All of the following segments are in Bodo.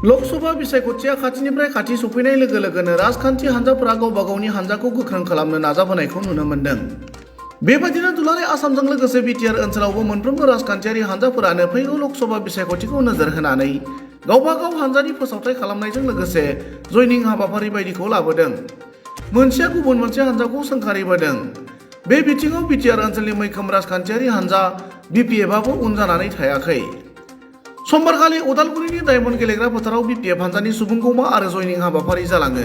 लोकसभा बिसायख'थिया खाथिनिफ्राय खाथि सफैनाय लोगो लोगोनो राजखान्थि हान्जाफोरा गावबा गावनि हान्जाखौ गोख्रों खालामनो नाजाबोनायखौ नुनो मोन्दों। बेबायदिनो दुलाराय आसामजों लोगोसे बिटिआर ओनसोलावबो मोनफ्रोमबो राजखान्थियारि हान्जाफोरानो फैगौ लोकसभा बिसायख'थिखौ नोजोर होनानै गावबा गाव हान्जानि फोसावथाय खालामनायजों लोगोसे जयनिं हाबाफारि बायदिखौ लाबोदों। मोनसेया गुबुन मोनसे हान्जाखौ सोंखारिबोदों। बे बिथिङाव बिटिआर ओनसोलनि मैखोम राजखान्थियारि हान्जा बिपिएफआबो उन जानानै थायाखै। समबारखालि उदालगुरिनि डायमन्ड गेलेग्रा फोथाराव बिपिएफ हान्जानि सुबुंगौमा आरो जयनिं हाबाफारि जालाङो।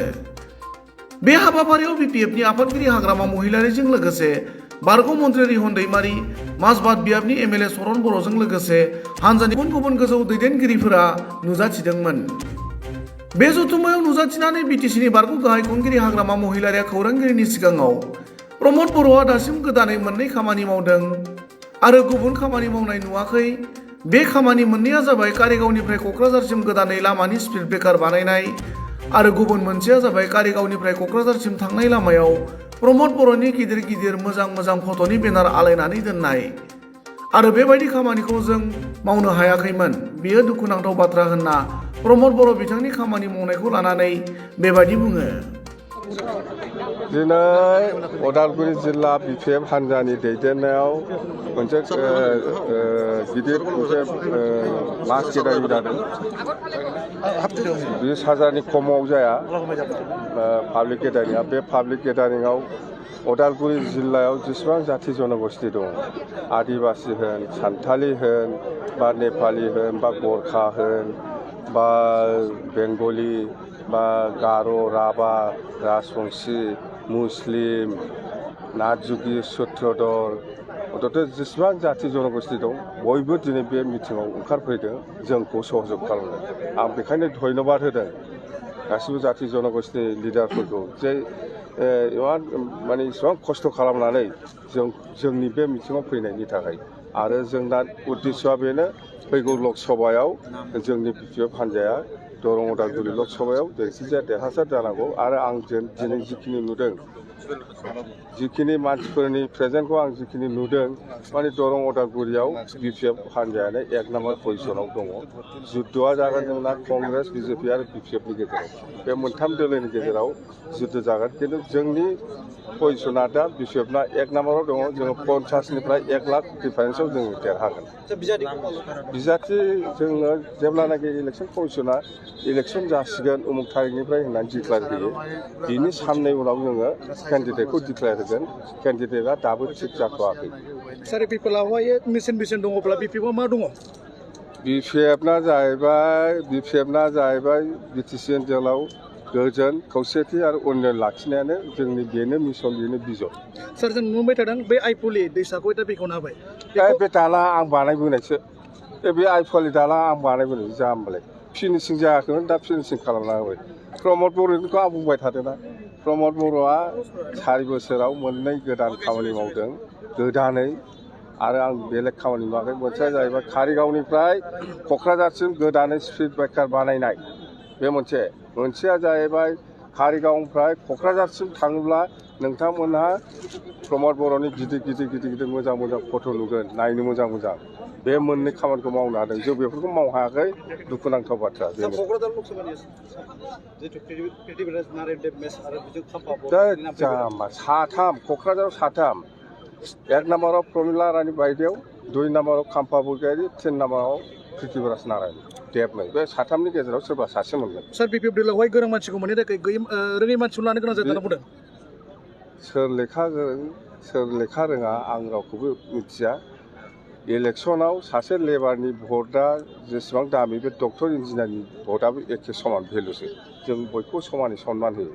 बे हाबाफारियाव बिपिएफनि आफादगिरि हाग्रामा महिलारिजों लोगोसे बारग' मन्त्रि रिहन दैमारि, माजबाद बियाबनि एमएलए सरन बर'जों लोगोसे हान्जानि गुबुन गुबुन गोजौ दैदेनगिरिफोरा नुजाथिदोंमोन। बे जथुम्मायाव नुजाथिनानै बिटिसिनि बारग' गाहाय खुंगिरि हाग्रामा महिलारिया खौरांगिरिनि सिगाङाव प्रमद बर'आ दासिम गोदानै मोननै खामानि मावदों आरो गुबुन खामानि मावनाय नुवाखै। बे खामानि मोननैया जाबाय कारिगावनिफ्राय क'क्राझारसिम गोदानै लामानि स्पिड ब्रेकार बानायनाय आरो गुबुन मोनसेया जाबाय कारिगावनिफ्राय क'क्राझारसिम थांनाय लामायाव प्रमद बर'नि गिदिर गिदिर मोजां फट'नि बेनार आलायनानै दोननाय आरो बेबायदि खामानिखौ जों मावनो हायाखैमोन। बेयो दुखुनांथाव बाथ्रा होनना प्रमद बर' बिथांनि खामानि मावनायखौ लानानै बेबायदि बुङो। दिनै उदालगुरि जिल्ला बिपिएफ हान्जानि दैदेननायाव मोनसे गिदिर मोनसे मास गेदारिं जादों। 20,000नि खमाव जाया पाब्लिक गेदारिंआ। बे पाब्लिक गेदारिंआव उदालगुरि जिल्लायाव जेसेबां जाथि जनगोष्ठी दं, आदिबासि होन, सान्थालि होन, बा नेपालि होन, बा गरखा होन, बा बेंगलि, बा गार', राभा, राजबंशी, मुस्लिम, नाथजुगि, सुत्रधर, अर्थात जेसेबां जाथि जनगोष्ठी दं बयबो दिनै बे मिटिङाव ओंखारफैदों जोंखौ सहयोग खालामनो। आं बेखायनो धन्यबाद होदों गासिबो जाथि जनगोष्ठीनि लिडारफोरखौ जे इसेबां खस्थ' खालामनानै जोंनि बे मिटिङाव फैनायनि थाखाय। आरो जोंना उद्देश्यआ बेनो, फैगौ लकसभायाव जोंनि बिपिएफ हान्जाया दरं उदालगुरि लकसभायाव जायखिजाया देरहासार जानांगौ। आरो आं दिनै जिखिनि नुदों, जिखिनि मानसिफोरनि प्रेजेन्टखौ आं जिखिनि नुदों, माने दरं उदालगुरियाव बिपिएफ हान्जायानो 1 नाम्बार पजिसनाव दङ। जुद्धआ जागोन जोंना कंग्रेस, बिजेपि आरो बिपिएफनि गेजेराव। बे मोनथाम दोलोनि गेजेराव जुद्ध जागोन। खिन्थु जोंनि पजिसना दा बिपिएफना 1 नाम्बाराव दङ। जोङो 50निफ्राय 1 लाख डिफारेन्सआव जों देरहागोन। बिजाथि जोङो जेब्लानाखि इलेक्सन कमिसना इलेक्सन जासिगोन उमुक थारिखनिफ्राय होननानै डिक्लेयार होयो, बिनि साननै उनाव जोङो केन्डिडेटखौ डिक्लेयार होगोन। केन्डिडेटआ दाबो थिग जाथ'वाखै। सार बिपिएफआवहाय मिशन दङब्ला बिपिएफआव मा दङ? बिपिएफना जाहैबाय बिटिसि ओनसोलाव गोजोन, खौसेथि आरो उन्नयन लाखिनायानो जोंनि बेनो मिशन, बेनो बिजन। सार जों नुबाय थादों बे आइफुलि दैसाखौ दा बेखेवना होबाय। बे दालां आं बानायबोनायसो। बे आइफुलि दालां आं बानायबोनाय जाम्बालाय फिनिशिं जायाखैमोन, दा फिनिशिं खालामना होबाय। प्रमद बर'निखौ आं बुंबाय थादोंना। प्रमद बर'आ 4 बोसोराव मोननै गोदान खामानि मावदों गोदानै, आरो आं बेलेग खामानि मावाखै। मोनसेया जाहैबाय कारिगावनिफ्राय क'क्राझारसिम गोदानै स्पिड ब्रेकार बानायनाय, बे मोनसेया जाहैबाय कारिगावनिफ्राय क'क्राझारसिम थाङोब्ला नोंथांमोनहा प्रमद बर'नि गिदिर मोजां फट' नुगोन, नायनो मोजां। बे मोननै खामानिखौ मावनो हादों। जों बेफोरखौ मावनो हायाखै, दुखुनांथाव बाथ्रा। साथाम क'क्राझाराव 3, 1 नाम्बाराव प्रमिला रानी बायदेव, 2 नाम्बाराव खाम्फा बरगयारी, 3 नाम्बाराव प्रिथिबिराज नारायण देबनाय। बे 3नि गेजेराव सोरबा सासे मोनगोन। सार बिपिएफ दोलोआवहाय गोरों मानसिखौ मोननो थाखाय रोङै मानसिखौ लानो गोनां जादों बुंदों। सोर लेखा गोरों सोर लेखा रोङा आं रावखौबो मिथिया। इलेक्सनाव सासे लेबारनि भटआ जेसेबां दामि, बे डक्टर इन्जिनियारनि भटआबो एखे समान भेलुसो। जों बयखौबो समानै सनमान होयो।